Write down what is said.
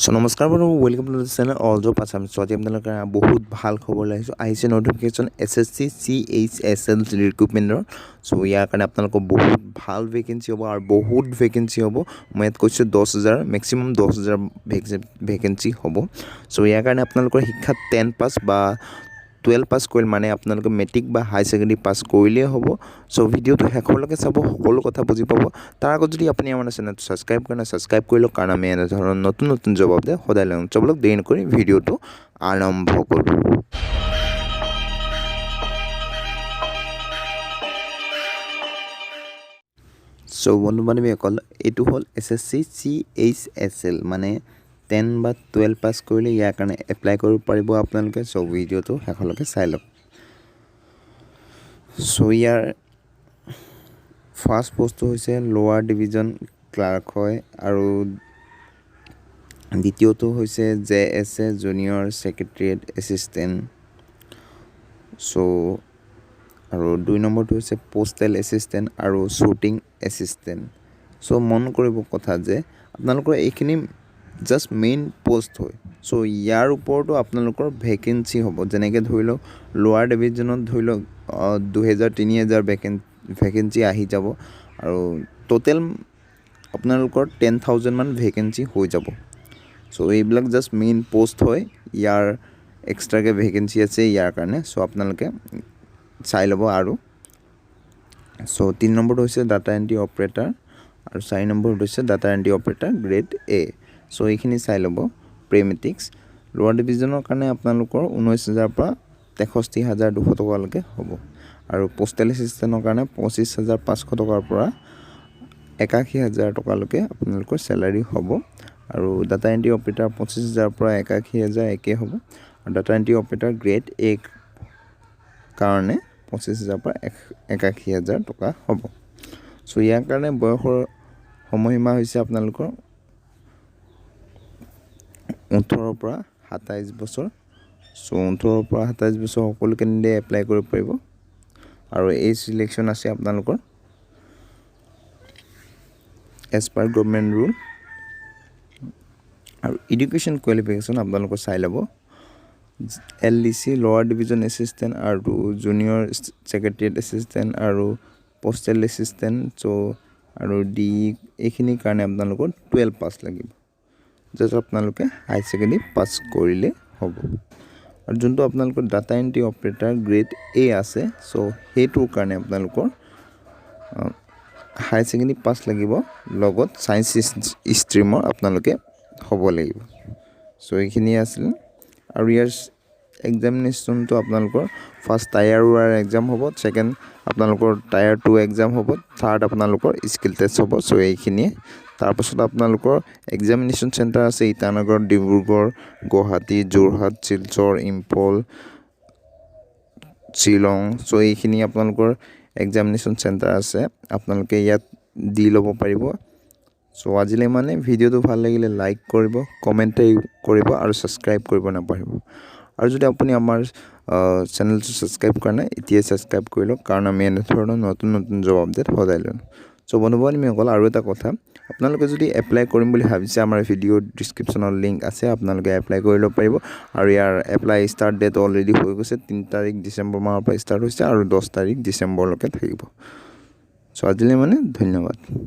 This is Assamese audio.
চ' নমস্কাৰ বন্ধু, welcome to channel All Job Assam। চ' আজি আপোনালোকে বহুত ভাল খবৰ লৈ আহিছোঁ। আহিছে নটিফিকেশ্যন এছএছচি চিএইচএছএল ৰিক্ৰুটমেণ্টৰ। চ' ইয়াৰ কাৰণে আপোনালোকৰ বহুত ভাল ভেকেঞ্চি হ'ব আৰু বহুত ভেকেঞ্চি হ'ব। মই ইয়াত কৈছোঁ 10,000, মেক্সিমাম 10,000 ভেকেঞ্চি হ'ব। চ' ইয়াৰ কাৰণে আপোনালোকৰ শিক্ষাত 10 পাছ বা 12 পাছ কৰিলে, মানে আপোনালোকে মেট্ৰিক বা হাই ছেকেণ্ডেৰী পাছ কৰিলেই হ'ব। চ' ভিডিঅ'টো শেষলৈকে চাব, সকলো কথা বুজি পাব। তাৰ আগত যদি আপুনি আমাৰ চেনেলটো ছাবস্ক্ৰাইব কৰে নাই, ছাবস্ক্ৰাইব কৰি লওক, কাৰণ আমি এনেধৰণৰ নতুন নতুন জব আপডেট সদায় লওঁ। চ' ব'লক, দেৰি নকৰি ভিডিঅ'টো আৰম্ভ কৰোঁ। চ' বন্ধু বান্ধৱীসকল, এইটো হ'ল এছএছচি চিএইচএছএল, মানে 10 বা 12 পাছ কৰিলে ইয়াৰ কাৰণে এপ্লাই কৰিব পাৰিব আপোনালোকে। চ' ভিডিঅ'টো শেষলৈকে চাই লওক। চ' ইয়াৰ ফাৰ্ষ্ট পষ্টটো হৈছে লোৱাৰ ডিভিজন ক্লাৰ্ক হয় আৰু দ্বিতীয়টো হৈছে JSA, Junior Secretariat Assistant। চ' আৰু 2 নম্বৰটো হৈছে পষ্টেল এছিষ্টেণ্ট আৰু শ্বুটিং এছিষ্টেণ্ট। চ' মন কৰিব কথা যে আপোনালোকৰ এইখিনি জাষ্ট মেইন পষ্ট হয়। চ' ইয়াৰ ওপৰতো আপোনালোকৰ ভেকেঞ্চি হ'ব। যেনেকৈ ধৰি লওক, লোৱাৰ ডিভিজনত ধৰি লওক 2000, 3000 ভেকেঞ্চি আহি যাব আৰু ট'টেল আপোনালোকৰ 10,000মান ভেকেঞ্চি হৈ যাব। চ' এইবিলাক জাষ্ট মেইন পষ্ট হয়, ইয়াৰ এক্সট্ৰাকৈ ভেকেঞ্চি আছে ইয়াৰ কাৰণে। চ' আপোনালোকে চাই ল'ব। আৰু চ' 3 নম্বৰটো হৈছে ডাটা এণ্ট্ৰি অপাৰেটাৰ আৰু 4 নম্বৰটো হৈছে data entry operator grade A। চ' এইখিনি চাই ল'ব। পে মেট্ৰিক্স লোৱাৰ ডিভিজনৰ কাৰণে আপোনালোকৰ 19,000ৰ পৰা 63,200 টকালৈকে হ'ব আৰু পষ্টেল এছিষ্টেণ্টৰ কাৰণে 25,500 টকাৰ পৰা 81,000 টকালৈকে আপোনালোকৰ চেলাৰী হ'ব আৰু ডাটা এণ্ট্ৰি অপাৰেটাৰ 25,000ৰ পৰা 81,000 একেই হ'ব আৰু data entry operator grade A কাৰণে 25,000ৰ পৰা 81,000 টকা হ'ব। চ' ইয়াৰ কাৰণে বয়সৰ সময়সীমা হৈছে আপোনালোকৰ 18ৰ পৰা 27 বছৰ। চ' 18ৰ পৰা 27 বছৰ সকলো কেণ্ডিডেটে এপ্লাই কৰিব পাৰিব আৰু এজ ৰিলেক্সেশ্যন আছে আপোনালোকৰ এজ পাৰ গভমেণ্ট ৰুল। আৰু এডুকেশ্যন কোৱালিফিকেশ্যন আপোনালোকৰ চাই ল'ব। LDC, Lower Division Assistant আৰু জুনিয়ৰ ছেক্ৰেটেৰিয়েট এছিষ্টেণ্ট আৰু পষ্টেল এছিষ্টেণ্ট, চ' আৰু ডি এইখিনিৰ কাৰণে আপোনালোকৰ 12 পাছ লাগিব। জাষ্ট আপোনালোকে হাই ছেকেণ্ডেৰী পাছ কৰিলে হ'ব। আৰু যোনটো আপোনালোকৰ data entry operator grade A আছে, চ' সেইটোৰ কাৰণে আপোনালোকৰ হাই ছেকেণ্ডেৰী পাছ লাগিব, লগত ছায়েন্স ষ্ট্ৰীমৰ আপোনালোকে হ'ব লাগিব। চ' এইখিনিয়ে আছিল। আৰু ইয়াৰ এক্সামিনেশ্যনটো আপোনালোকৰ ফাৰ্ষ্ট টায়াৰ 1 এক্সাম হ'ব, ছেকেণ্ড আপোনালোকৰ টায়াৰ 2 এক্সাম হ'ব, থাৰ্ড আপোনালোকৰ স্কিল টেষ্ট হ'ব। চ' এইখিনিয়ে। তাৰপাছত আপোনালোকৰ এক্সামিনেশ্যন চেণ্টাৰ আছে ইটানগৰ, ডিব্ৰুগড়, গুৱাহাটী, যোৰহাট, শিলচৰ, ইম্ফল, শ্বিলং। চ' এইখিনি আপোনালোকৰ এক্সামিনেশ্যন চেণ্টাৰ আছে, আপোনালোকে ইয়াত দি ল'ব পাৰিব। চ' আজিলৈ মানে ভিডিঅ'টো ভাল লাগিলে লাইক কৰিব, কমেণ্ট কৰিব আৰু ছাবস্ক্ৰাইব কৰিব নাপাহৰিব। আৰু যদি আপুনি আমাৰ চেনেলটো ছাবস্ক্ৰাইব কৰা নাই, এতিয়াই ছাবস্ক্ৰাইব কৰি লওক, কাৰণ আমি এনেধৰণৰ নতুন নতুন জব আপডেট সদায় লওঁ। চ' বন্ধু বান্ধৱীসকল, আৰু এটা কথা, আপোনালোকে যদি এপ্লাই কৰিম বুলি ভাবিছে, আমাৰ ভিডিঅ'ৰ ডিছক্ৰিপশ্যনত লিংক আছে, আপোনালোকে এপ্লাই কৰি ল'ব পাৰিব। আৰু ইয়াৰ এপ্লাই ষ্টাৰ্ট ডেট অলৰেডি হৈ গৈছে, 3 তাৰিখ ডিচেম্বৰ মাহৰ পৰা ষ্টাৰ্ট হৈছে আৰু 10 তাৰিখ ডিচেম্বৰলৈকে থাকিব। চ' আজিলৈ মানে ধন্যবাদ।